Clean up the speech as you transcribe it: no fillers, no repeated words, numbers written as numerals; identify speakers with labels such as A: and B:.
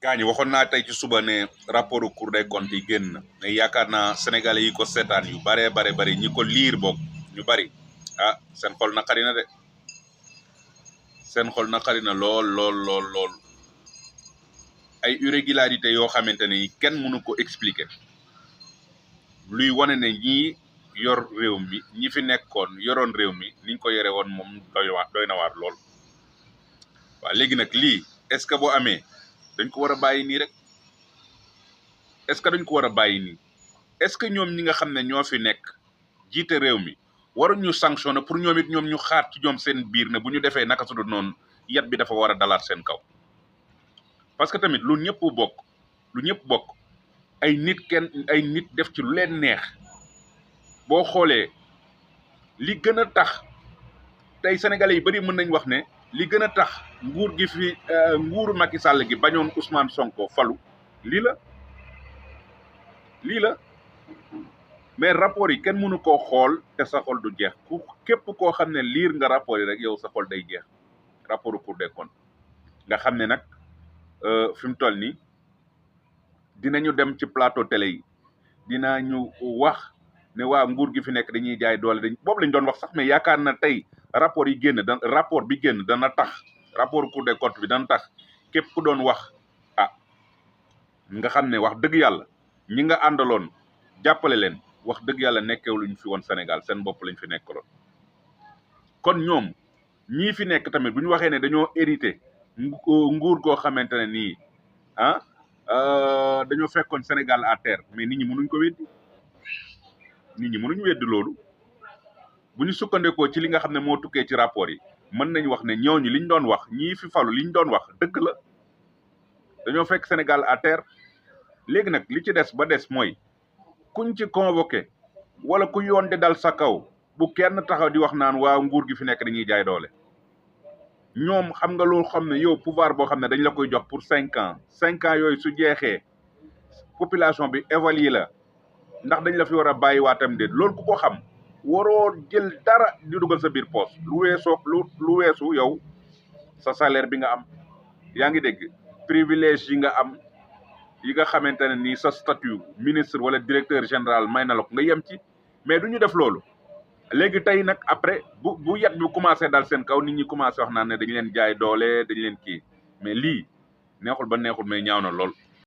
A: gaañi waxoon naa tey ci suba ne rapport Cour des comptes yi génn na mais yaakaar naa sénégalais yi ko seetaan yu bare bari ñi ko liir bokk ñu bari ah seen xol naqari na de seen xol naqari na lool ay irrégularité yoo xamante ni kenn mënu ko expliquer luy wane ne ñii yor réew mi ñi fi nekkoon yoroon réew mi niñ ko yore woon moom doy na waar lool waaw léegi nag lii est-ce que boo amee dañ ko war a bàyyi nii rek est-ce que dañ ko war a bàyyi nii est-ce que ñoom ñi nga xam ne ñoo fi nekk jiite réew mi waruñ ñu sanctionner pour ñoom it ñoom ñu xaar ci ñoom seen biir ne bu ñu defee naka su dul noonu yat bi dafa war a dalaat seen kaw parce que tamit lu ñëpp bokk ay nit def ci lu leen neex boo xoolee li gën a tax tey sénégalais yi bari mën nañ wax ne li gën a tax nguur gi fi nguuru Macky Sall gi bañoon Ousmane Sonko falu lii la mais rapport yi kenn mënu koo xool te sa xol du jeex ku képp koo xam ne liir nga rapport yi rek yow sa xol day jeex rapport Cour des comptes nga xam ne nag fi mu toll nii dinañu dem ci plateau télé yi dinañu wax ne waa nguur gi fi nekk dañuy jaay doole boobu lañ doon wax sax mais yaakaar na tey rapport yi génn rapport bi génn dana tax rapport Cour des comptes bi dana tax képp ku doon wax nga xam ne wax dëgg yàlla ñi nga àndaloon jàppale leen wax dëgg yàlla nekkew luñ fi woon Sénégal seen bopp lañ fi nekkaloon kon ñoom ñii fi nekk tamit bu ñu waxee ne dañoo hérité nguur goo xamante ne nii dañoo fekkoon Sénégal à terre mais nit ñi mënuñ ko weddi loolu bu ñu sukkandekoo ci li nga xam ne moo tukkee ci rapport yi mën nañ wax ne ñooñu liñ doon wax ñii fi falu liñ doon wax dëgg la dañoo fekk Sénégal à terre léegi nag li ci des ba des mooy kuñ ci convoqué wala ku yoon de dal sa kaw bu kenn taxaw di wax naan waaw nguur gi fi nekk dañuy jaay doole ñoom xam nga loolu xam ne yow pouvoir boo xam ne dañ la koy jox pour 5 ans yooyu su jeexee population bi évaluer la ndax dañ la fi war a bàyyi waatam déet loolu ku ko xam waroo jël dara di dugal sa biir poos lu weesu yow sa salaire bi nga am yaa ngi dégg privilège yi nga am yi nga xamante ne nii sa statut ministre wala directeur général may na la ko nga yem ci mais du ñu def loolu léegi tey nag après bu yat bi commencé dal seen kaw nit ñi commencé wax naan ne dañu leen jaay doole dañu leen kii mais lii neexul ba neexul mais ñaaw na lool